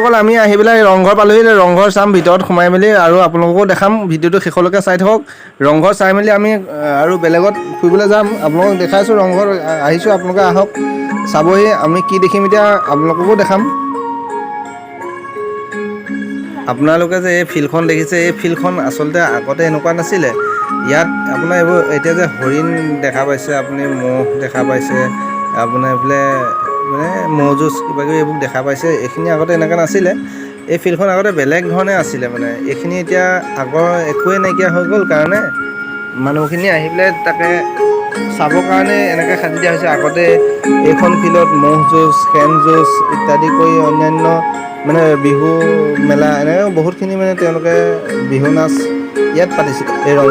দৰ্শকসকল, আমি আহি পেলাই ৰংঘৰ পালোহি। ৰংঘৰ চাম ভিতৰত সোমাই মেলি আৰু আপোনালোককো দেখাম। ভিডিঅ'টো শেষলৈকে চাই থাকক। ৰংঘৰ চাই মেলি আমি আৰু বেলেগত ফুৰিবলৈ যাম। আপোনালোকক দেখাইছোঁ, ৰংঘৰ আহিছোঁ। আপোনালোকে আহক, চাবহি। আমি কি দেখিম এতিয়া আপোনালোককো দেখাম। আপোনালোকে যে এই ফিল্ডখন দেখিছে, এই ফিল্ডখন আচলতে আগতে এনেকুৱা নাছিলে। ইয়াত আপোনাৰ এইবোৰ এতিয়া যে হৰিণ দেখা পাইছে আপুনি, ম'হ দেখা পাইছে আপোনাৰ, এইফালে মানে ম'হ যুঁজ কিবা কিবি এইবোৰ দেখা পাইছে, এইখিনি আগতে এনেকুৱা নাছিলে। এই ফিল্ডখন আগতে বেলেগ ধৰণে আছিলে। মানে এইখিনি এতিয়া আগৰ একোৱেই নাইকিয়া হৈ গ'ল কাৰণে মানুহখিনি আহি পেলাই তাকে চাবৰ কাৰণে এনেকৈ সাজি দিয়া হৈছে। আগতে এইখন ফিল্ডত ম'হ যুঁজ, শেন যুঁজ ইত্যাদি কৰি অন্যান্য মানে বিহু মেলা এনেকৈ বহুতখিনি মানে তেওঁলোকে বিহু নাচ ইয়াত পাতিছিলে এই ৰং